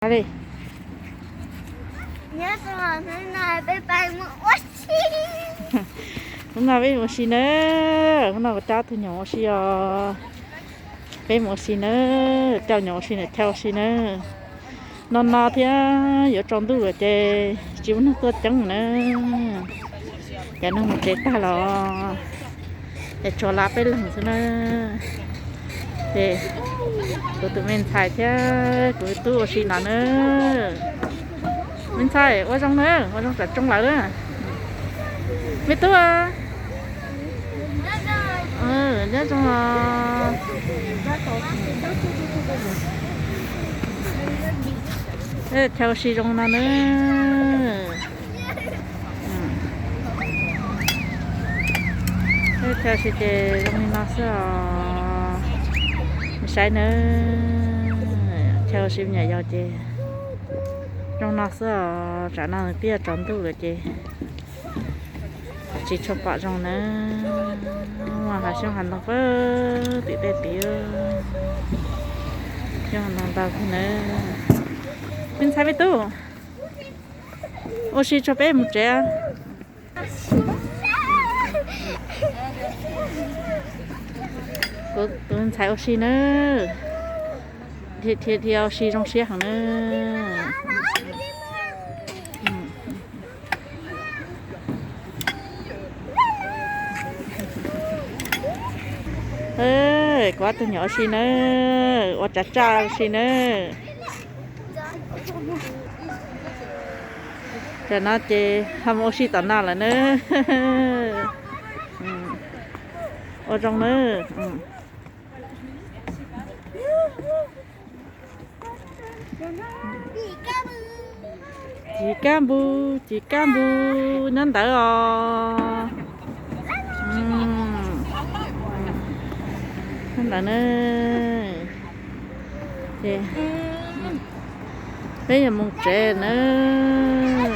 Li, hnub no peb mus ua si nawb, hnub no kuv coj tug nyuam ua si os. Peb mus ua si nawb, coj nyuam ua si na, chaw ua si nawb. No no thiab yuav tsaus ntuj lawm ces tsis muaj neeg tuaj coob na. Cov neeg mus tsev tag los, ces tshuav lawv peb leeg xwb na. Ces kuv tus me ntxhais thiab kuv tub ua si no na. Me ntxhais ua zoo na, ua zoo tsam tsoo lawv na. Me tub, nyob zoo os. Chaw ua si zoo no na. Chaw ua si ces zoo li no xwb os. Saib nawb, chaw ua si me nyuam yaus ces zoo no xwb os. Tsam no twb yuav tsaus ntuj lawm ces tsis tshua pom zoo nawb. Muaj hav xyoob hav ntoo pab tim tej tid, xyoob hav ntoo ntau kawg nawb. Me ntxhais me tub, ua si tso peb mus tsev. Kuv tus ntxhais ua si nawb, dhia dhia ua si zoo siab heev nawb. Kuv ob tug nyuam ua si nawb, ua tsav tsaj ua si nawb. Tam no ces ho mus ua si tom no lawm nawb. Ua zoo nawb. Ci Kab Npus, Ci Kab Npus nyob ntawd os. Nyob ntawd na. Ces peb yuav mus tsev nawb.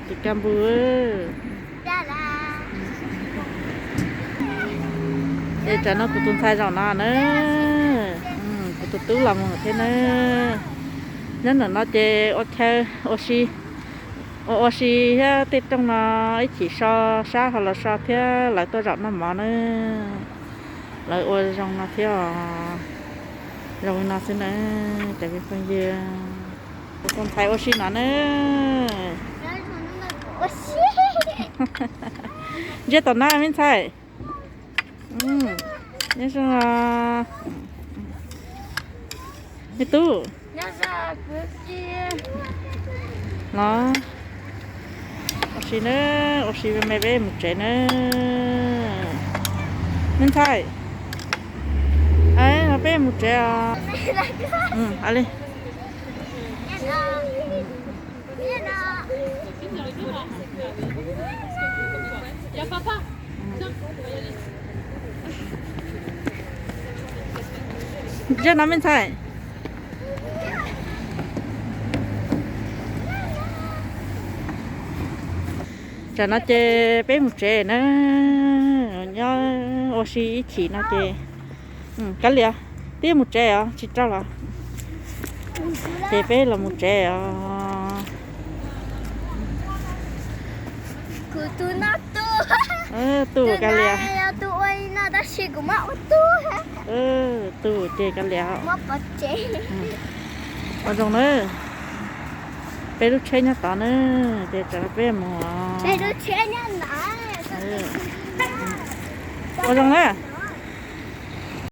Ci Kab Npus. Ces tsam no kuv tus ntxhais zaum no na, kuv tus tub los mus thiab na. Nyob ntawm no ces ua chaw ua si, ua ua si thiab tej rooj no ib chim so sab ho los so thiab lawv tuaj zaum noj mov na. Lawv ua zoo no thiab os. Zoo li no xwb na, cov me phooj ywg. Kuv tus ntxhais ua si no na. Ntsia tom no me ntxhais. Nyob zoo, me tub. Los, ua si na, ua si me peb mus tsev na. Me ntxhais, no peb mus tsev os. Li. Zaj no me ntxhais. Tsam no ces peb mus tsev na, nyob ua si ib chim no ces, Kab Lias, twb mus tsev os, tsis rau los? Ces peb los mus tsev os. Kuv tus no tu, tu Kab Lias. Tu ua li no tab sis kuv muab ua tu. Tu ces Kab Lias. Ua zoo na. Peb lub tsheb nyob tod na, ces tsam no peb mus. Ua zoo na.